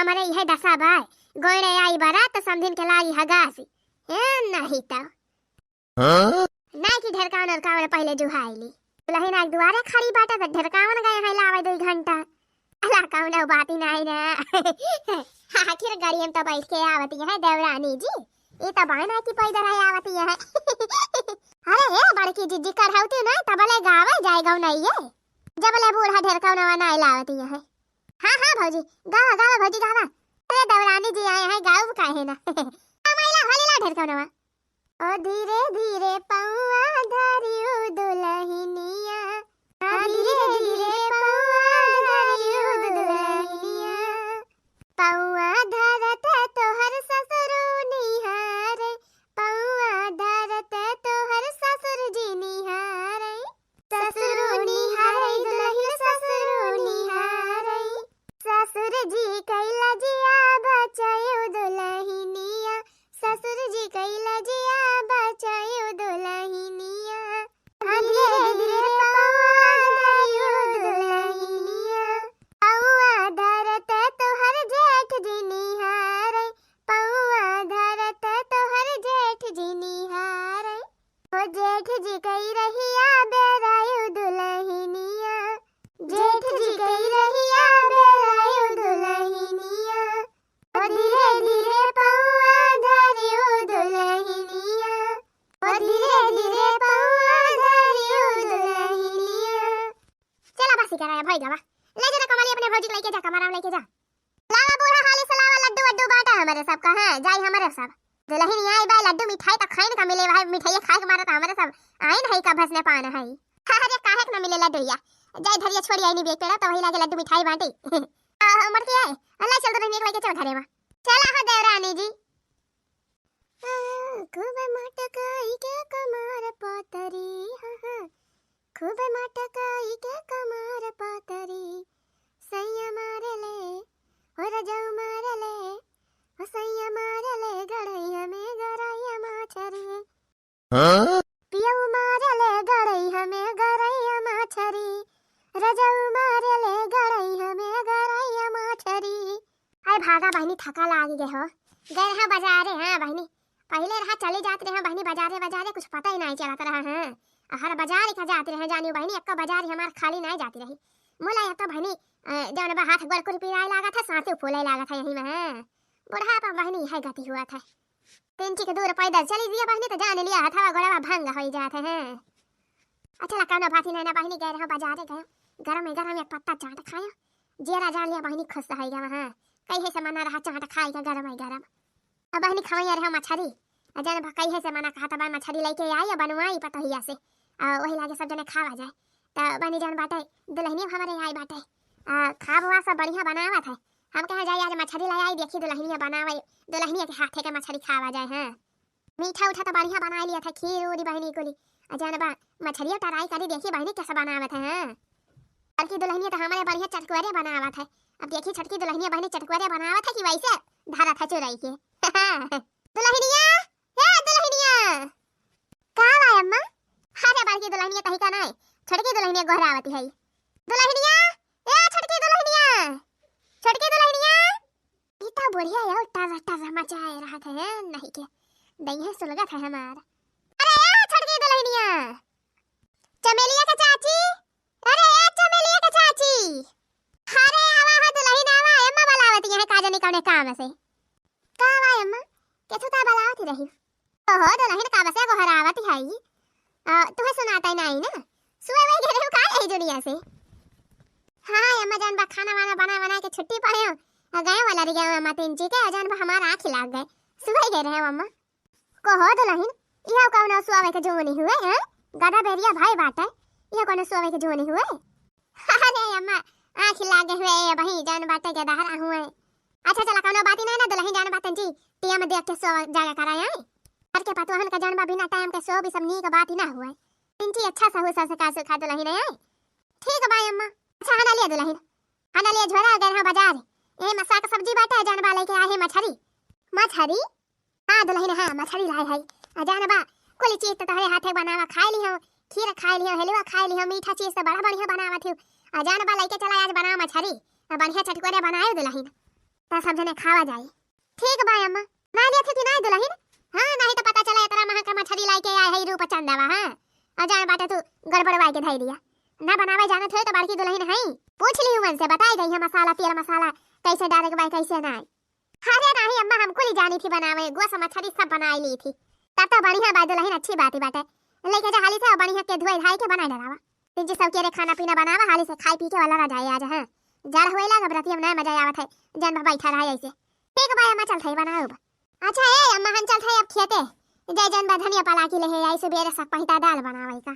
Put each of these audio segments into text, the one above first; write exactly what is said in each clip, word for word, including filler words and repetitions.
हमरे इहे दसा बा, गोइड़े आई बरात त समधिन के लागी हगासी। ए, नहीं त। हाँ? नाहीं कि ढेरकावन ओरकावन पहिले जुहाइली। दुलहिन आज दुआरे खड़ी बाटे त ढेरकावन गए हैं लावे दुइ घंटा। अला कौनो बात ही नाहीं ना। आखिर गाड़ी में तो बैठ के आवती है देवरानी जी। ई तो बाय ना कि पैदल है आवती है। अरे ए बड़की जिज्जी कढ़ौती ना तबले गावे जाए गौनइये। जबले बूढ़ा ढेरकौनवा नाहीं लावती है। हाँ, हाँ भौजी, गावा, गावा भौजी, गावा। अरे देवरानी जी आए हैं, गाउब काहे ना। आ माई ला, होली ला ढेरकौनवा। ओ धीरे धीरे पौआ धरियो दुलहिनिया, आ धीरे धीरे पौआ धरियो दुलहिनिया। पौआ धरत तोहर ससुरो निहारे, पौआ धरत तोहर ससुर जी निहारे। ससुरो निहारे दुलहिन ससुरो निहारे, ससुर जी कैला जिया बचायो दुलहिनिया, ससुर जी कैला जिया बचायो दुलहिनिया। धीरे धीरे पौआ धरियो दुलहिनिया, पौआ धरत तोहर जेठ जी निहारे, पौआ धरत तोहर जेठ जी निहारे। ओ जेठ जी कई रहिया बेरायो दुलहिनिया, जेठ जी कई रहिया बेरायो दुलहिनिया। ओ धीरे धीरे पौआ धरियो दुलहिनिया, ओ धीरे धीरे पौआ धरियो दुलहिनिया। चला बस ही कराया भाई गवा, ले जा रे कमली अपने भौजी के लेके जा, कमरा में लेके जा। लावा बूढ़ा हाली से लावा लड्डू वड्डू बांटा हमरे सब का, हाँ, जाई हमरे सब। दुलहिन आई बा लड्डू मिठाई त खाइन का मिले भाई, मिठाई खाए के मारे त हमरे सब आइन है का भसने पान है। अरे काहे के ना मिले लड्डू या, जाई धरिया छोड़ी आईनी बेग पेड़ा त वही लागे लड्डू मिठाई बांटी। आ, हमर के है, अल्लाह चल दुलहिन के लेके चल घरे में। चला हो देवरानी जी। खूब मटकाई के कमार पतरी, हाँ, हाँ। खूब मटकाई के कमार पतरी, सैया मारे ले, हो रजऊ मारे ले, हो सैया मारे ले, गड़ैया में गड़ैया माछरी। हाँ? पियऊ मारे ले गड़ैया में गड़ैया माछरी, रजऊ मारे ले गड़ैया में गड़ैया माछरी। अरे भागा बहिनी, थका लागी गए हो। गए रहा बाजारे, हाँ बहिनी, पहिले रहा चली जात रहे बहिनी बाजारे, बाजारे कुछ पता ही नाहीं चलत रहा। हाँ, हर बाजार का जात रहे जानियो बहिनी, एक्को बाजार हमार खाली नाहीं जाती रही। मोला या तो बहिनी, अ, जौन बा हाथ गोड़ कुल पिराए लागत है, साँसे फूले लागत है यही में। हाँ, बुढ़ापा बहिनी है गति हुआ था। तीन चीख दूर पैदल चली दिया बहिनी तो जान लिया हथवा गोड़वा भंग होई जात है। हाँ, अच्छा ला कौनो बात ही नाहीं ना बहिनी, गए रहो बाजारे गए, गरम में गरम एक पत्ता चाट खायो, जेरा जान लिया बहिनी खुश होई गया। हाँ, कहिए से मना रहा चाट खाई का गरम है गरम। अब बहिनी खवैया रहे मछरी, आ जन बा कहिए से मना कहा त बा मछरी लेके आई आ बनवाई पतोहिया से, आ वही लागे सब जने खावा जाए। त बहिनी जन बाटे दुलहिनिया हमरे आई बाटे, आ खाब हुआ सब बढ़िया बनावत है। हम कहे जाई आज मछरी ले आई, देखी दुलहिनिया बनावे, दुलहिनिया के हाथे के मछरी खावा जाए। हाँ, मीठा उठा त बढ़िया बनाई लिया था, खीर उरी बहिनी कुली, आ जन बा मछरिया try करी देखी बहिनी कैसे बनावत है। हाँ, बड़की दुलहिनिया त हमरे बढ़िया चटकुरे बनावत है। अब देखी छोटकी दुलहिनिया बहिनी चटकुरे बनावत है कि वैसे धरत है चुराई के। दुलहिनिया, हे दुलहिनिया। का बा अम्मा? अरे बड़की दुलहिनिया तही का नाई, छोटकी दुलहिनिया गोहरावती है। दुलहिनिया, ए छोटकी दुलहिनिया, छोटकी दुलहिनिया। ई त बुढ़िया यो टर्र टर्र मचाए रहत है, नहीं के दइहे सुलगत है हमार। अरे ए छोटकी दुलहिनिया, चमेलिया के चाची, अरे ए चमेलिया के चाची, अरे आवा हो दुलहिन आवा, एम्मा बलावती है का जाने कौने काम से। का बा अम्मा, केथू ता बलावती रही? ओहो दुलहिन का बसे गोहरावत है, आ, तुहे सुनाता ही नाई ना, सुबह वही गए रहो का यही दुनिया से। हाँ अम्मा जान बा खाना वाना बना बना के छुट्टी पाए हो, आ गए वाला रह गए अम्मा तीन जी के, आ जान बा हमारा आँख लाग गए, सुबह गए रहे अम्मा। कहो दुलहिन, इहो कौनो सोवे के जोनी हुए, हैं? गदा बेरिया भाई बाटे, इहो कौनो सोवे के जोनी हुए? अरे अम्मा, आँख लागे हुए, ए बही, जौन बाटे के दहरा हुए। अच्छा चला, कौनो बात ही नहीं ना दुलहिन, जौन बाटे जी, टीएम देख के सो जाया करा आई। घर के पतोहन का जौन बा बिना टाइम के सो भी सब नीक बात ही ना हुए। पिंची अच्छा सहू संस्कार सुखा दुलहिन आई। ठीक बा अम्मा। अच्छा हना लिया दुलहिन, हना लिया झोरा गए रहा बाजार। ए मसा का सब्जी बाटे, जौन बा लेके आए हैं मछरी। मछरी? हाँ दुलहिन, हाँ, मछरी लाए है। आ जान बा, कुल चीज तो तोहरे हाथे बनावा खाए लिहो, खीर खाए लिहो, हलवा खाए लिहो, मीठा चीज तो बड़ा बढ़िया बनावत हो। आ जान बा, लेके चला आज बनाओ मछरी, आ बढ़िया चटकोरे बनायो दुलहिन। त सब जने खावा जाई। ठीक बा अम्मा, बनाइ लेत है कि नाहीं दुलहिन? हाँ, नाहीं त पता चला एतना महंग क मछरी लाइके आए है रूपचंदवा, हाँ? अउर जान बाटे तू गड़बड़वाइ के धइ दिया। ना बनावे जानत होई त बड़की दुलहिन है, पूछ लिहू उनसे, बताइ देइहैं मसाला, तेल मसाला कइसे डारे के बा, कइसे नाहीं। अरे नाहीं अम्मा, हम कुल जानी थी बनावे, गोस मछरी सब बनाइ ली थी। तब त बढ़िया बा दुलहिन, अच्छी बात ही बाटे। लइके जा हाली से अउर बढ़िया के धोए धाए के बनाइ डरावा। तिनची सबके रे खाना पीना बनावा, हाली से खाइ पी के वाला रह जाए आज, हाँ। जाड़ा होए लाग, अब रतिया में नाहीं मजा आवत है, जन बा बैठा रहे ऐसे। ठीक बा अम्मा, चलत है बनाउब। अच्छा ए अम्मा, हम चलत है अब खेते, जाए जन बा धनिया पलाकी लेहे आई, सुबेरे सक पहिता दाल बनावे का।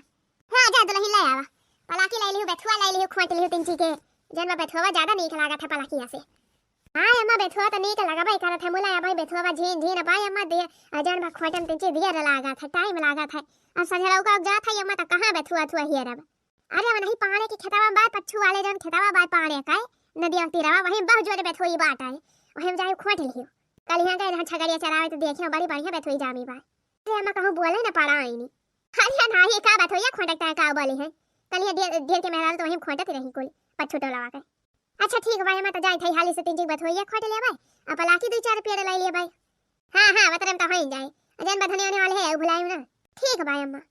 हाँ, जा दुलहिन लइ आवा, पलाकी लइ लिहू, बेथुआ लइ लिहू, खोंट लिहू तिनची के, जन बा बेथुआ ज्यादा नीक लागत है पलाकिया से। हाँ अम्मा, बेथुआ त नीक लगबे करत है, मुला अबही बेथुआ झीन झीन बा अम्मा, दे अजन बा खोंटन तिनची दियर लागत है, टाइम लागत है। अब संझरौका जात है अम्मा, त कहाँ बेथुआ थुआ हियरब? अरे, वनही पाड़े के खेतवा बा, पच्छू वाले जौन खेतवा बा पाड़े का, नदिया तीरवा, वहीं बहुत जोरे बेथुई बाट है, वहीं जाए खोंट लियो। कल यहाँ गए रहन छगड़िया चरावे त देखियो, बड़ी बढ़िया बेथुई जामी बा। अरे अम्मा, कहूँ बोले न पड़ा आईनी। अरे ना, ये का बेथुइया खोंटक ता का बोली है? कल ये ढेर, ढेर के मेहरारू त वहीं खोंटत रही कुल, पच्छू टोलवा के। अच्छा ठीक बा, अम्मा त जाई थई हाली से तिनची बेथुइया खोंट लेबै, आ पलाकी दुइ चार पेड़ लइ लेबै। हाँ, हाँ, वतरे में त होइन जाई। अजन बा धनिया होने वाले है, भुलायू ना। ठीक बा अम्मा।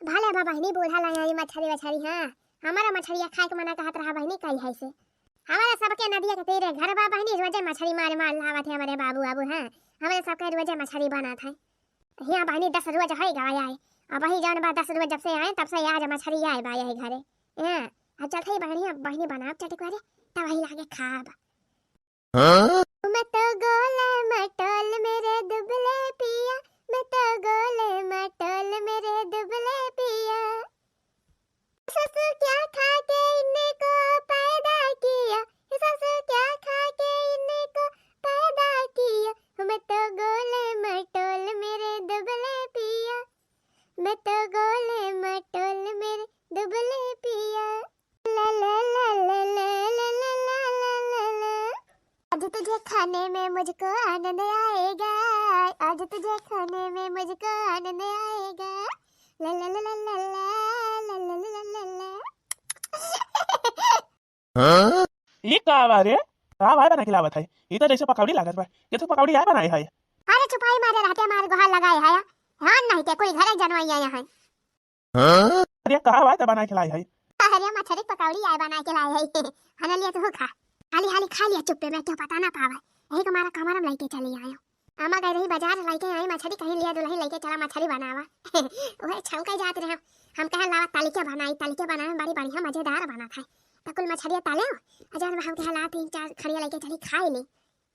भले बा बहिनी, बूढ़ा लइ आई मछरी वछरी, हाँ। हमारा मछरिया खाए के मना कहत रहा बहिनी, कही है से। हमारे सबके नदिया के तीरे घर बा बहिनी, रोजे मछरी मार मार लावत है हमारे बाबू आबू, हाँ। हमारे सबके रोजे मछरी बनत है। हियाँ बहिनी दस रोज होइ गवा आए। अबही जौन बा दस रोज जब से आए, तब से आज मछरी आए बा यही घरे। हाँ, आ चलत है बहिनी, अब बहिनी बनाब चटकरे, तब वही लागे खाब। हाँ? मैं तो गोल मटोल मेरे दुबले पिया, मैं तो गोल मटोल मेरे दुबले पिया। ससुर क्या खा के इनको पैदा किया, ससुर क्या खा के इनको पैदा किया। मैं तो गोल मटोल मेरे दुबले पिया, मैं तो गोल मटोल मेरे दुबले पिया। ला ला ला ला ला ला ला ला ला ला। आज तुझे खाने में मुझको आनंद आएगा, आज तुझे खाने में मुझको आनंद आएगा। ला ला ला ला ला ला ला ला ला ला ला। हाँ? ई का बा रे? का भाई बना के लावत है? ई तो जैसे पकौड़ी लागत बा। ये तो पकौड़ी आय बनाए है। अरे चुपाई मारे रहते हमारे गोहार लगाए है। हाँ नहीं के कोई घरे जनवाई आया है। हाँ? अरे का भाई तो बना के लाई है? अरे मछरी पकौड़ी आय बना के लाए है। हना लिया तू खा। हाली हाली खा लिया चुप्पे में, क्यों पता ना पावे। यही को मारा कमरा में लेके चली आयो। अम्मा गई रही बाजार, लेके आई मछरी, कहीं लिया दुलही लेके चला मछरी बनावा। वह छौंका जात रहे, हम कहा लावा तलिके बनाई, तलिके बनावे में बड़ी बढ़िया मजेदार बनत है। त कुल मछरिया ताले, अजन हम कहा ला तीन चार खड़िया लेके चली खाई ली।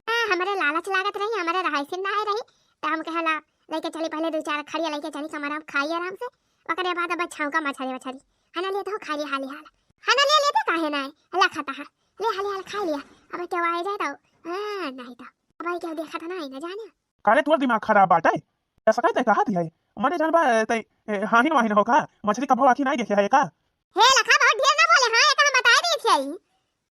हाँ, हमरे लालच लागत रही, हमरे रहाई सिन ना आए रही, त हम कहा ला लेके चली, पहले दो चार खड़िया लेके चली कमरा में खाई आराम से, ओकरे बाद अब छौंका मछरी वछरी। हना लिए तो खा लिया हाली हाल। हना लिए लेते काहे ना है? ला खाता है। ले हाली हाल खा लिया। अब क्यों आए जाए तो? हाँ, नहीं तो। अब आई क्यों देखा था ना, आई ना जाने। काले तोर दिमाग खराब बाटे। ऐसा कहते कहा थी है? मने जान बा, तै, ए, हाहिन वाहिन हो का? मछली कभो आँखी नहीं देखे है का? हे लखा, बहुत ढेर ना बोले, हाँ, एक हम बताए दी थी आई।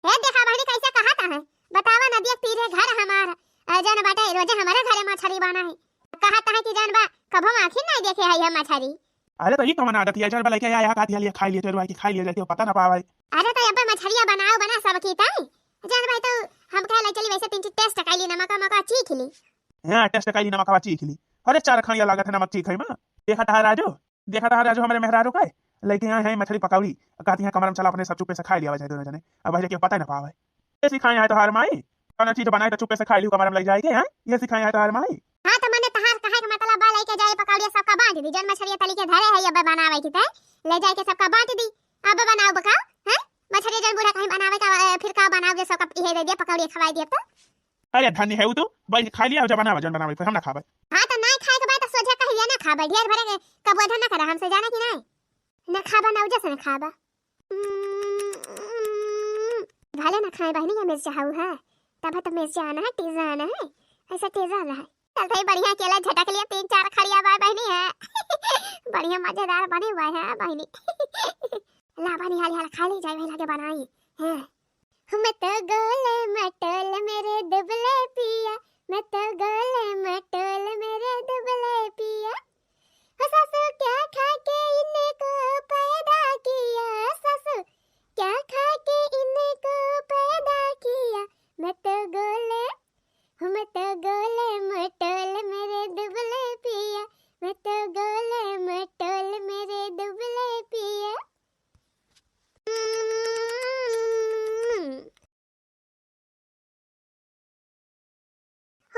हे देखा बहिनी कैसे कहत है, बतावा नदिया के तीरे घर हमार, अ, जन बाटे रोजे हमारे घरे मछरी बना है, कहत है कि जन बा कभो आँखी नहीं देखे है हम मछरी। अरे तो ई कौन आदत है, जन बा लेके आया, कहत है, "लिया, खाई लिया, चोरवा के खाई लिया, जाके पता ना पावे।" अरे तो अब मछरिया बनाओ बना सब की ताई, जन बा तो हम कहे ले चली वैसे तीन चीज टेस्ट कर ली, नमक वमक चीख ली। हाँ, टेस्ट कर ली, नमक चीख ली। अरे चार खड़िया लागत है नमक चीखे में। देखा था राजू, देखा था राजू, हमारे मेहरारू का लेके आए हैं मछली पकौड़ी। कहती हैं कमरा में चला अपने सब चुप्पे से खाई लिया जाए दोनों जने। अब भैया क्यों पता ना पावे। ये सिखाए हैं तोहार माई, कौनो चीज बनाए तो चुप्पे से खाई लियो कमरा में ले जाए के, हैं? ये सिखाए हैं तोहार माई। हाँ तो मने तहार कहे के मतलब बा लेके जाए पकौड़िया सबका बांट दी, जन मछलिया तली के धरे है अब बनावे की ते ले जाए के सबका बांट दी। अब बनाओ बका, हैं? मछलिया जन बूढ़ा कहीं बनावे का, अ, फिर का बनाओ जे सबका इहे दे दिया पकौड़िया खवाई दिया तो। अरे धन्य है वो तू, बैठ के खा लिया, जब बनावे, जन बनावे, फिर हम ना खाबे। हाँ, तो ना खाए के बाद तो सोझे कह दिया ना खाबे, ढेर भरे के कबो ना करे हमसे, जाना कि नहीं? ना खाबा, ना उजे से ना खाबा। भले ना खाए बहनी, ये मिर्चा हऊ है, तब तो मिर्चा आना है, टीजा आना है, ऐसा टीजा आना है। चल भाई, बढ़िया केला झटक लिया, तीन चार खड़िया बाय बहनी है। बढ़िया मजेदार बने हुआ है बहनी। ला बहनी, हाल हाल खा ली जाए, वही लागे बनाई है। मैं तो गोले मटोल मेरे दुबले पिया, मैं तो गोले मटोल मेरे दुबले पिया। हो सासू क्या खा के इनको पैदा किया, सासू क्या खा के इनको पैदा किया। मैं तो गोले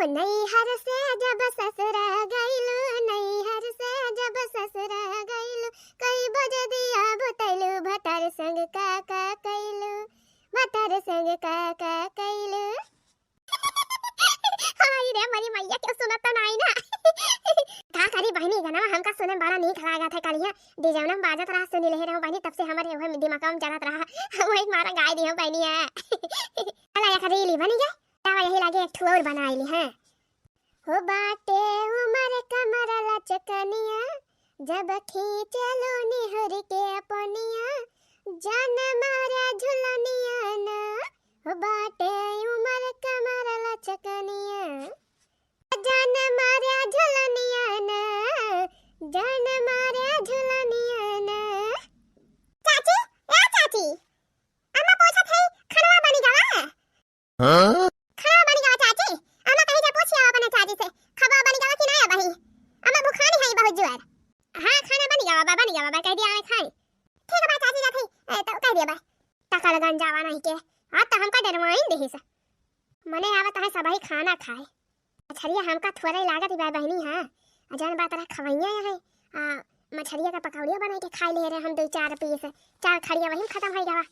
नैहर से जब ससुरा गइलू, नैहर से जब ससुरा गइलू, कई बजे दिया बुतैलू, भतार संग का का कइलू, भतार संग का का कइलू। हाय रे मोरी मैया, केहू सुनत तो नाई ना। का करी बहिनी, गनवा हमका सुने में बड़ा नीक लागत है। कलिया डीजे में बाजत रहा, सुनी लेहे रहूं बहिनी, तब से हमरे उहे दिमाग में चलत रहा, वही मारा गाय दियो बहिनी है। चला, एक रीली बनी गए। तब यही लागे एक ठो और बनाई ली, हाँ। हो बाटे उमर कमर लचकनिया, जब खींचलो निहुर के अपनिया, जान मारे झुलनिया ना। हो बाटे उमर कमर लचकनिया, जान मारे झुलनिया ना, जान मारे झुलनिया ना। चाची, ए चाची, अम्मा पूछत है, खनवा बनी गवा? हाँ? खनवा बनी गवा चाची? अम्मा कही जा पूछिया अपने चाची से, खबा बनी गवा कि ना अबही? अम्मा भुखानी है बहुत जोर। हाँ, खाना बनी गवा बा, बनी गवा बा, कह दिया आवे खाए। ठीक बा चाची, जात है, ए, तो कह दिया बा। तकल गंजावा नहीं के, आज तो हमका डरवाइन देही से। मने आवत है सबही खाना खाए। मछरिया हमका थोड़े लागत बा बहिनी, हाँ। आ जौन बा तोरा खवैया है, आ, मछरिया के पकौड़िया बनाई के खाई ले रहे हम दो चार पीस, चार खड़िया वही में खत्म हो गवा।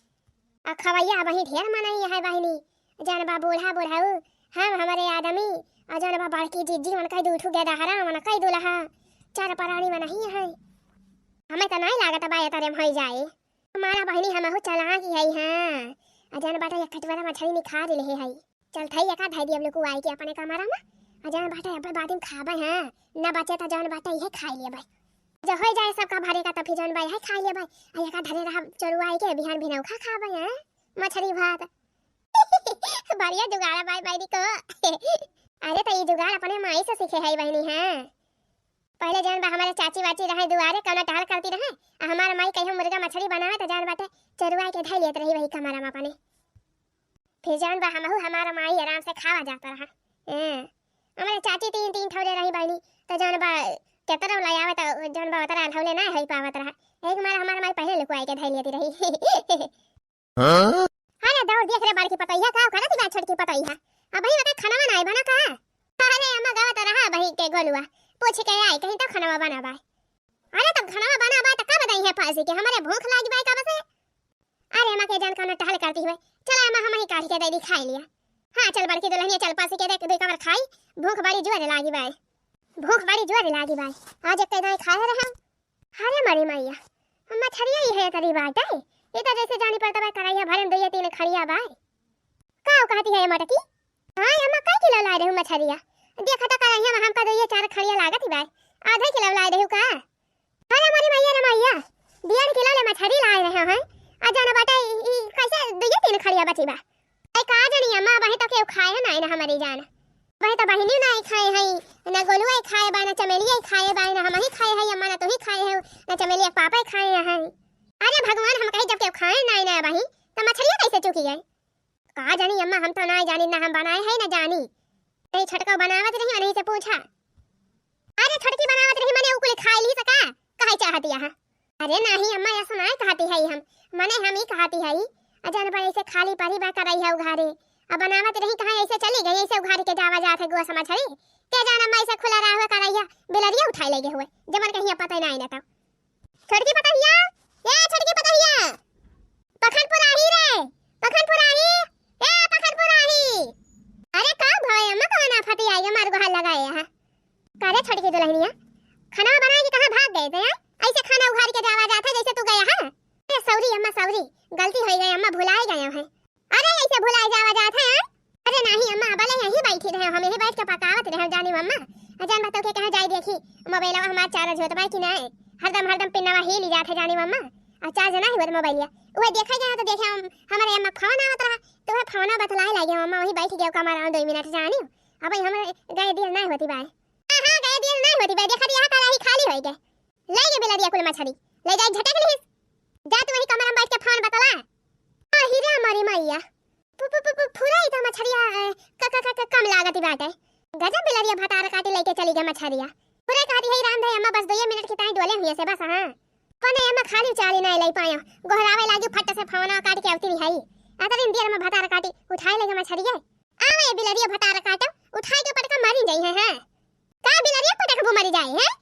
आ खवैया वही ढेर मनई है बहिनी, जौन बा बूढ़ा बुढ़ऊ, हम हमरे आदमी, आ जौन बा बड़की जिज्जी, मन कह दू ठू गेदहरा, मन कह दुलहा, चार परानी मनही है। हमें तो नहीं लागत बा ये तरे में होई जाए। हमारा बहिनी हमहू चालाक ही है, हाँ। आ जौन बाटे एक कटोरा मछरी निखार लेहे है। चल थई एका धई दियब लुकुआई के अपने कमरा में। आ जौन बाटे अब्बे बाद में खाबे, हाँ। न बचे त जौन बाटे इहे खाई लेबे। जो होई जाए सबका भरे का त फिर जौन बा इहे खाई लेबे। आ एका धरे रहा चोरुआई के बिहान भिनौखा खाबे, हाँ। मछरी भात। बढ़िया जुगाड़ बाय बैरी को। अरे त ई जुगाड़ अपने माई से सीखे है बहिनी, हाँ। पहिले जौन बा हमारे चाची वाची रहे दुआरे, कौनो टहल करती रहे, आ हमार माई कहियो मुर्गा मछरी बनावे त जौन बाटे चोरुआ के धइ लेत रही वही कमरा में अपने। फिर जौन बा हमहू हमार माई आराम से खावा जात रहा। हैं, हमारे चाची तीन तीन ठौरे रही बहिनी, त जौन बा केतरो ले आवे त जौन बा उतरा ढौले ना होई पावत रहा। एक मार हमार माई पहिले लुकुआई के धइ लेती रही। हाँ? अरे दौड़ देख रे बड़की पतोहिया, का करत बा छोटकी पतोहिया? अबही ओकर खाना ना बना का? अरे अम्मा गवा त रहा अबही के गोलुआ, पूछ के आई कहीं तो खाना बना बा। अरे तब खाना बना बा त का बताई है पासी के, हमरे भूख लागी बा कब से। अरे अम्मा के जान कौनो टहल करती हुए, चला अम्मा हम ही काढ़ के दे दी खाई लिया। हाँ चल बड़की दुल्हनिया चल पासी के दे दे कबर खाई, भूख बड़ी जोर लागी बा, भूख बड़ी जोर लागी बा। आज एक दाई खाए रहे। अरे मरी मैया, मछरिया ही है तरी बाटे। ये तो जैसे जानी पड़ता बा करैया भरन दुइये तीन खड़िया बा। का कहती है ये मटकी? हाँ अम्मा, कै किलो लाए रहू मछरिया? देखा तो करैया में हमका दुइये चार खड़िया लागत ही बा। आधे किलो लाए रहू का? अरे मरी मैया रे मैया, डेढ़ किलो ले मछरी लाए रहे हैं। आ जाना बाटे ई, ई कैसे दुइये तीन खड़िया बची बा? अरे का जानी अम्मा, वही तो केहू खाए है ना, ना हमारी जान। वही तो बहिनी ना खाए है, ना गोलुआ खाए बा, ना चमेलिया खाए बा, ना हम ही खाए है अम्मा, ना तू ही खाए है, ना चमेलिया के पापा खाए है। अरे भगवान, हम कही जब केहू खाए ना, ना वही तो मछलिया कैसे चुकी गई? का जानी अम्मा, हम तो ना जानी, ना हम बनाए है ना जानी। नहीं छोटका बनावत रही, नहीं से पूछा। अरे छोटकी बनावत रही, मने उ कुल खाए ली सका, कहे चाहती है। अरे नाही अम्मा, ऐसा नाही कहती है हम, मने हम ही कहती है, अजन पर ऐसे खाली परी बा करई है उघारे, अब बनावत रही कहाँ ऐसे चली गई, ऐसे उघारी के जावा जात है गोस मछरी, के जान अम्मा ऐसे खुला रहा हुआ करई है, बिलरिया उठाई ले गए हुए, जमन कहीं पता ही नाही ना तो। छोटकी पतहिया, ए छोटकी पतहिया, पखन पुराही रे, पखन पुराही, ए पखन पुराही। अरे का भय अम्मा, कौन आफत आई है, मार गुहार लगाए है। का रे छोटकी दुल्हनिया, खाना बनाए के कहाँ भाग गए थे, हैं? ऐसे खाना उघार के जावा जात है जैसे तू गया है। अरे सॉरी अम्मा, सॉरी, गलती हो गई अम्मा, भुलाए गए हैं। अरे ऐसे भुलाए जावा जात है, हैं? अरे नाही अम्मा, भले यहीं बैठी रहे, हम यहीं बैठ के पकावत रहे जानी अम्मा। अजन बा तो के कहाँ जाई देखी, मोबाइलवा हमार चार्ज होत बा कि नाय, हरदम हरदम पिनवा हिली जात है जानी अम्मा। आ चार्ज नाही होत मोबाइलिया, उहे देखा गया तो देखे हम, हमारे अम्मा फोन आवत रहा, तो वह फोन बतलाए लगे अम्मा, वहीं बैठ गया कमरा में दो मिनट जानी। अब हमारे गए दिल नाही होती बाय। हाँ, हाँ, गए दिल नाही होती बे, देखा दिया, कढ़ाई खाली होई गए। ले गए बिलरिया कुल मछरी, ले जाए झटक लिहिस। जा तू वही कमरा में बैठ के फोन बतला। आ हीरा मरी मैया। पु-, पु-, पु-, पु-, फुराई तो मछरिया, ए, क-, क-, क-, क-, कम लागती बाटे। गजब बिलरिया भतार काटी लेके चली गए मछरिया। फुराई कहती है राम धई अम्मा, बस दो मिनट की ताई डोले हुए से बस, हाँ। पने अम्मा खाली चाली नहीं ले पायो। गोहरावे लागी फट से फोन काट के अवती नहीं है। अतरिन देर में भतार काटी उठाए लेके मछरिया। आवा ये बिलरिया भतार काटो, उठाई के पटका मारी जाई है, हैं? का बिलरिया पटक वो मरी जाए, हैं?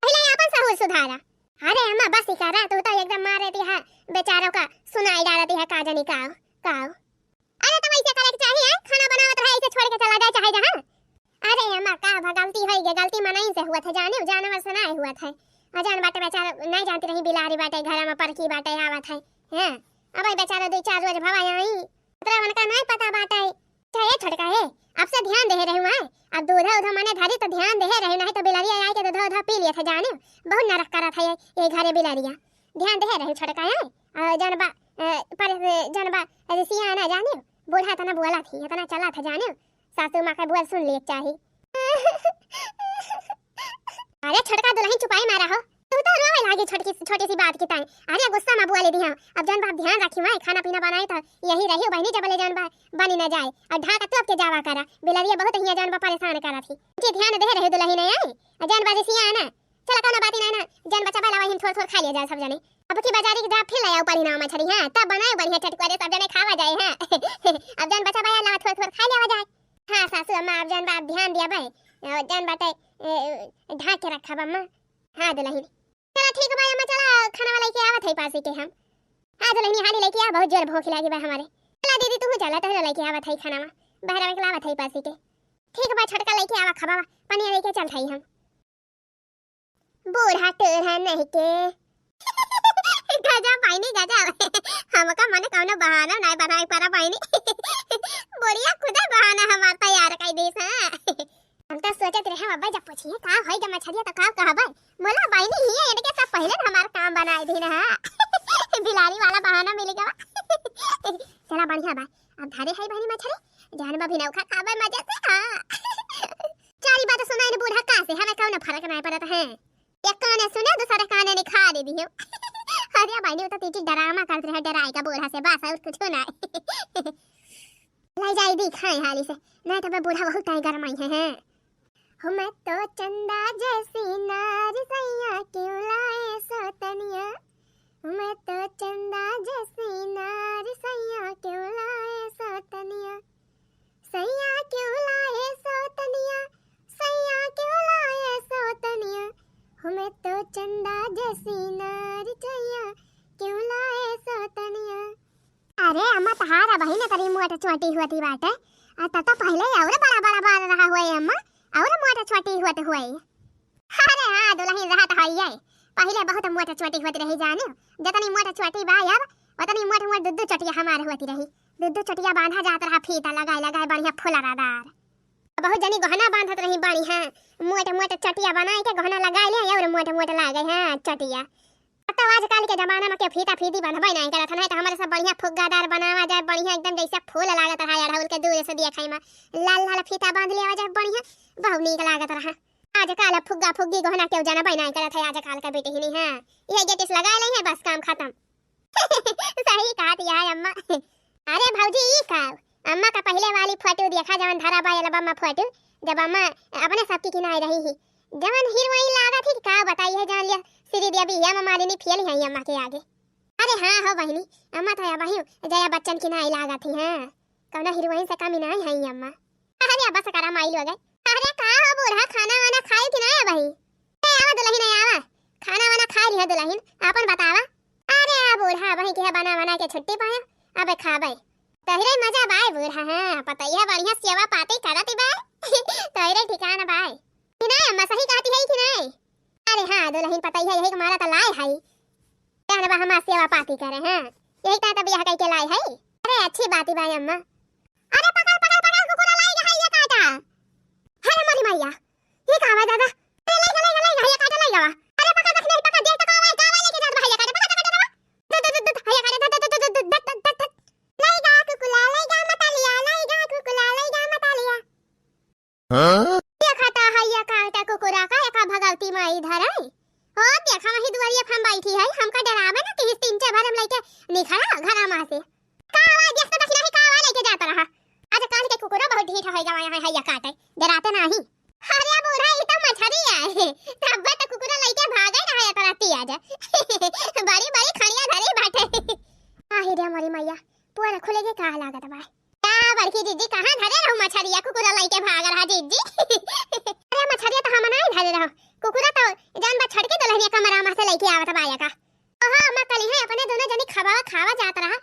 पहिले आपन सहूर सुधारा। अरे अम्मा बस ही करा, तू तो एकदम मारे दिया बेचारों का सुनाई डालती है, का जानी काव, काव। अरे तो वैसे करे के चाहिए, खाना बनावत रहे, ऐसे छोड़ के चला जाए चाहे जहाँ। अरे अम्मा, का भा गलती होई गे, गलती मनई से हुआ था, जाने जानवर से ना हुआ था। अजान बाटे बेचारा, नहीं जानती रही बिलारी बाटे, घर में परकी बाटे, आवत है। हैं? अब बेचारा दो चार रोज भवा आई, ओकरा उनका नहीं पता बाटे। अच्छा, ए छोटका, ए, अब से ध्यान देहे रहू, हैं? अब दूध उध मने धरी तो ध्यान देहे रहू, नहीं तो बिलरिया आए के दूध उध पी लिया था, जाने बहुत नरक करत है ये, ये घरे बिलरिया। ध्यान देहे रहू छोटका, ए, और जनबा, ए, पर, ए, जनबा, अरे सियाना जाने, बूढ़ा इतना बोला थी, इतना चला था जाने, सासू माँ का बोल सुन लिए चाही। अरे छोटका दुलहिन चुपाई मारा हो, तू तो रोवे लागी छोटकी, छोटी सी बात की ताई। अरे गुस्सा में बोले दी हम, अब जौन बा ध्यान रखी हुआ है, खाना पीना बनाए तो यही रही बहनी, जब ले जौन बा बनी न जाए, और ढाका तोप के जावा करा, बिलरिया बहुत हिया जौन बा परेशान करा थी। जी ध्यान दे रहे दुलहिन आई, और जौन बा रिसिया है ना, चला कौनो बात ही ना ना, जौन बचा बला वही थोड़ थोड़ खा लिया जाए सब जने। अब की बाजारी के जा फिर ले आओ पड़ी ना मछली, हाँ तब बनाए बढ़िया चटकुआ रे सब जने खावा जाए, हाँ। अब जौन बचा बला लावा थोड़ थोड़ खा लिया जाए। हाँ सासू अम्मा, अब जौन बा, अब ध्यान दिया भाई, अ, जौन बाटे, ए, ढाक के रखब अम्मा। हाँ दुलहिन। चला ठीक बा अम्मा, चला खाना वाला लेके आवत है पासी के हम। हाँ दुलहिनी हाली लेके आ, बहुत जोर भूख लागी बा हमारे। चला दीदी तू चला, तहरा लेके आवत है खाना मा, बहरा में लावत है पासी के। ठीक बा छोटका लेके आवा खाबा, पनिया लेके चल थाई हम। बूढ़ा टूढ़ा नहीं के। गजब बहिनी गजब। हमका मने कौनो बहाना नहीं बनाए पड़ा बहिनी। बुढ़िया खुदे बहाना हमार तैयार कर देस, हाँ। हम तो सोचत रहे अब्बा जब पूछिए का होई गे मछरिया तो का कहबे। बोला बहिनी ही है, इनके सब पहले न हमार काम बनाए दिन, हाँ। बिलारी वाला बहाना मिल गवा। चला बढ़िया बा, अब धरे है बहिनी मछरी, जान बा भी नौखा खाबे मजे से, हाँ। चारी बात सुनाई न बूढ़ा का से, हमें कौनो फर्क नहीं पड़त है। एक काने सुने, दूसरे काने निखारे दियो। अरे बहिनी, वो तो तीची ड्रामा करत रहे, डराए का बूढ़ा से, बस और कुछ ना। ले जाई दी खाए हाली से, नहीं तो मैं बूढ़ा बहुत टाइम गरमाई है, हैं। हो मैं तो चंदा जैसी नारी सैया क्यों लाए सौतनिया। मैं तो चंदा जैसी नारी सैया क्यों लाए सौतनिया। सैया क्यों लाए सौतनिया, सैया क्यों लाए सौतनिया, हमें तो चंदा जैसी नारी सैया क्यों लाए सौतनिया। अरे अम्मा, तहार अबही न तरी मोट चोटी होती बाटे, आ त, त पहिले और बड़ा बड़ा बाल रहा हुए अम्मा, और मोट चोटी होत हुए। अरे हाँ, दुलहिन रहत हइये। पहिले बहुत मोट चोटी होत रही जाने। जतनी मोट चोटी बा अब, ओतनी मोट मोट दुद्दू चोटिया हमार होती रही। दुद्दू चोटिया बांधा जात रहा फीता लगाए लगाए बढ़िया फुलरादार। बहुत जनी गहना बांधत रही बढ़िया। मोट मोट चोटिया बनाए के गहना लगाए ले और मोट मोट लागे हैं चोटिया। अब तो आजकल के जमाना में के फीता फीती बंधबे नहीं करत है, नहीं तो हमारे सब बढ़िया फुग्गादार बनावा जाए, बढ़िया एकदम जैसे फूल लागत रहा अड़हुल के दूर से देखे में। लाल लाल फीता बांध लिया जाए बढ़िया, बहुत नीक लागत रहा। आजकल अब फुग्गा फुग्गी गहना केहू जानबे नाहीं करत है, आजकल का बेटी ही नहीं है, ये गेटिस लगा ले है, बस काम खत्म। सही कहत है अम्मा। अरे भौजी, ई का? अम्मा का पहिले वाली फोटो देखा, जवन धरा बा एल्बम में फोटो, जब अम्मा अपने सबके किनारे रही ही, जवन हीरोइन लागत ही, का बताई है, जान लिया श्रीदेवी या मालिनी फेल है अम्मा के आगे। अरे हाँ हो बहिनी, अम्मा तो अबही जया बच्चन किनारे लागत ही, हाँ, कौनो हीरोइन से कमी नाहीं है अम्मा। अरे अब बस करा माई लोग। अरे का हो बूढ़ा, खाना वाना खाए कि नाहीं अबही? ए, आवा दुलहिन, आवा। खाना वाना खाए लिहा दुलहिन, आपन बतावा। अरे आ बूढ़ा, अबही के बना बना के छुट्टी पाया, अबे खाबे। तोहरे मजा बाय बूढ़ा, हाँ, पतैया बढ़िया सेवा पाती करत बाय। तोहरे ठिकाना बाय। कि नाहीं अम्मा, सही कहती है कि नाहीं? अरे हाँ दुलहिन, पतैया यही के मारा त लाए हई। कहन बा हमार सेवा पाती करे, हाँ। यही का त बियाह कइके लाए हई। अरे अच्छी बात बाय अम्मा। अरे पकड़, पकड़, पकड़, कुकुरा लाई गा है ये काटा। अरे मोरी मैया, ये का बा दादा? अरे लाई गा, लाई गा, लाई गा, ये काटा लाई गा बा। अरे पकड़, पकड़, पकड़, देख तो का बा, का बा लेके जात बा, भैया काटा, पकड़, पकड़, पकड़। दे, दे, दे, दे, भैया काटा, दे, दे, दे, दे, दे, दे, दे, दे। लाई गा कुकुला, लाई गा मतलिया, लाई गा कुकुला, लाई गा मतलिया। हाँ? देखा ता है ये काटा कुकुरा का, एका भगवती माई धराई। ओ देखा वही दुआरिया पर हम बैठी है, हमका डरावे ना कि तीन चार बार हम लेके निकला घरा में से। का आवाज देख तो दखिना ही का आवाज लेके जाता रहा। आज काल के कुकुरा बहुत ढीठ होई गवा है, है ये काटे, डराते नाही। अरे बूढ़ा, ई तो मछरी है। तब्बे तो कुकुरा लेके भागे ना है इतना तेज। बड़ी बड़ी खड़िया धरी बाटे। आही रे मोरी मैया, पोर खुले के का लागत बा। का बड़की दीदी, कहाँ अरे रहो, कुकुरा तो जौन बा छोटकी दुल्हनिया कमरा मा से लइके आवत बा आया का। ओहो अम्मा, कलिहे अपने दुनो जनी खबावा खावा जात रहा,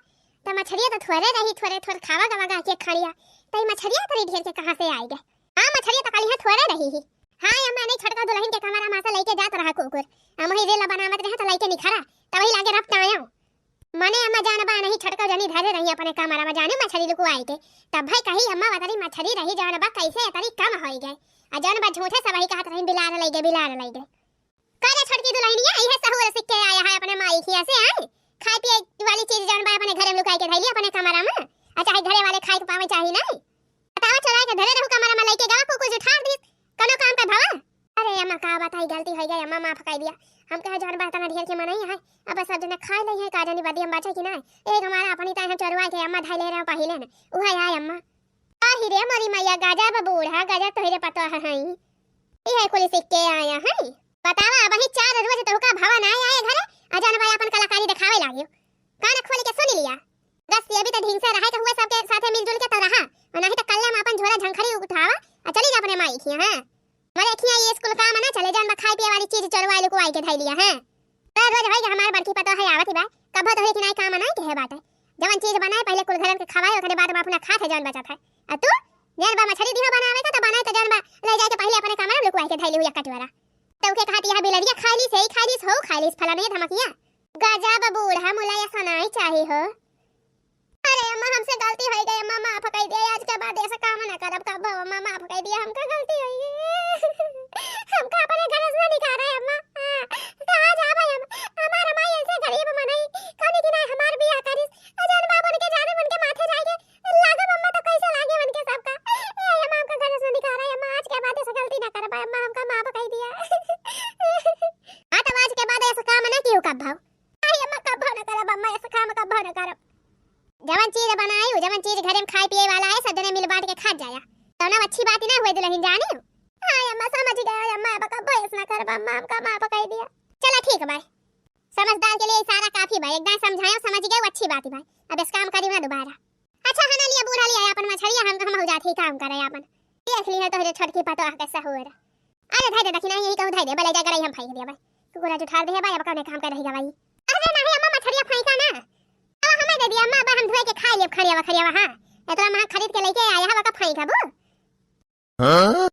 त मछरिया तो थोरे रही, थोरे थोरे खावा गवा गा के खड़िया, त ई मछरिया तरी ढेर के कहाँ से आई गए? हाँ, मछरिया तो कलिहे थोरे रही ही। हाँ अम्मा, नहीं छोटका दुल्हन के कमरा मा से लइके जात रहा कुकुर, हम वही रेला बनावत रहे तो लइके निखरा, तब वही लागे रपट आयो। मने अम्मा जान बा नहीं छोटका जनी धरे रही अपने कमरा मा, जाने मछरी लुकुआई के। तब भाई कही अम्मा वतरी मछरी रही जान बा कैसे अतरी कम होई गए। आ जान बा झूठे सब वही कहत रही बिलार लई गए, बिलार लई गए। का रे छोटकी दुल्हनिया, इहे सहूर सीख के आया है अपने माई खिया से, हैं? खाए पिए वाली चीज जान बा अपने घरे में लुकाई के धइली अपने कमरा मा, आ चाहे घरे वाले खाए के पावे चाही नहीं। बतावा, चोराई के धरे रहू कमरा मा, लइके गवा कुकुर जुठार दीस, कौनो काम का भवा? अरे अम्मा का बताई, गलती होई गई अम्मा, माफ कर दिया। हम कहे जौन बा तना ढेर के मनई है, अब सब जने खाए लई है, का जानी बदी हम बचे कि ना। एक हमारा अपनी ताई हम चोरवा के अम्मा धाई ले रहे पहिले न, उहे आए अम्मा। आही रे मोरी मैया, गजब बूढ़ा, गजब तोहरे पतोह है। इहे कुल सीख के आया है। बतावा, अब ही चार रोज तोहका भवा ना आए घरे, आ जान बा अपन कलाकारी दिखावे लागियो। कान खोल के सुन लिया। गस ये भी तो ढींग से रहे के हुए, सबके साथे मिलजुल के तो रहा, और नहीं तो कल्ले मा अपन झोरा झंखड़ी उठावा, आ चली जा अपने माई खिया, हैं? मरे खिया ये स्कूल काम ना चले, जान बा खाए पिए वाली चीज चोरवा लुकुआई के धई लिया, हैं? रोज रोज होई के हमार बड़की पतोह है आवत ही बा, कभो तोहरे किनाई काम ना कहे बाटे। जवन चीज बनाए पहिले कुल घरन के खवाए, ओकरे बाद मा अपना खात है जवन बचत है। आ तू जौन बा मछरी दिहो बनावे का, तो बनाए तो जौन बा ले जाए के पहिले अपने कमरा में लुकुआई के धई लिहू एक कटोरा। तो उके कहत यह बिलरिया खाइलिस, यही खाइलिस, हो खाइलिस, फलाने धमकिया। गजब बूढ़ा मुला, ऐसा नहीं चाही हो। अरे अम्मा, हमसे गलती होई गई अम्मा, माफ कर दिया, आज के बाद ऐसा काम ना करब कब अम्मा, माफ कर दिया, हमका गलती होई गई। हमका अपने घर से निकाला है अम्मा। हाँ, कहाँ जाबे हम? हमार माई ऐसे गरीब मनई, कौन की ना हमार बियाह करिस, अजन बाबू उनके जाने उनके माथे जाएंगे, लागब अम्मा तो कैसे लागे उनके सबका। ए अम्मा, हमका घर से निकाला है अम्मा, आज के बाद ऐसा गलती ना करब अम्मा, हमका माफ कर दिया। हाँ, तो आज के बाद ऐसा काम ना कियो कब भाव। अरे अम्मा, कब्बो न करब अम्मा, ऐसा काम कब्बो न करब। जवन चीज बनाई, जवन चीज घरे में खाए पिए वाला है, सब जने मिल बांट के खा जाया। तो ना अच्छी बात ही ना हुए दुल्हन जानी। हाँ अम्मा, समझ गए अम्मा, अब कब्बो ऐसा ना करब अम्मा, हमका माफ कर दिया। चला ठीक बा, समझदार के लिए इशारा काफी बा, एक दाएं समझायो, समझ गए, वो अच्छी बात ही बा। अब ऐसा काम करी ना दोबारा। अच्छा है ना, लिया बूढ़ा लिया अपन मछरिया, हम, हम हो जाते ही काम करे अपन। देख ली है तोहरे छोटकी पतोह के सहूर। अरे धई दे, दखिना यही कहूँ धई दे, बले जा गरई हम फेंक दिया भाई। कुकुरा जुठार दे है भाई, अब कौने काम का रही गवाई। अरे नहीं अम्मा, मछरिया फेंका ना। अब हमें दे दिया अम्मा, अब हम धोए के खाई लेब खड़िया वखड़िया वहाँ। इतना महंगा खरीद के लेके आया है, वका फेंक अब। हाँ?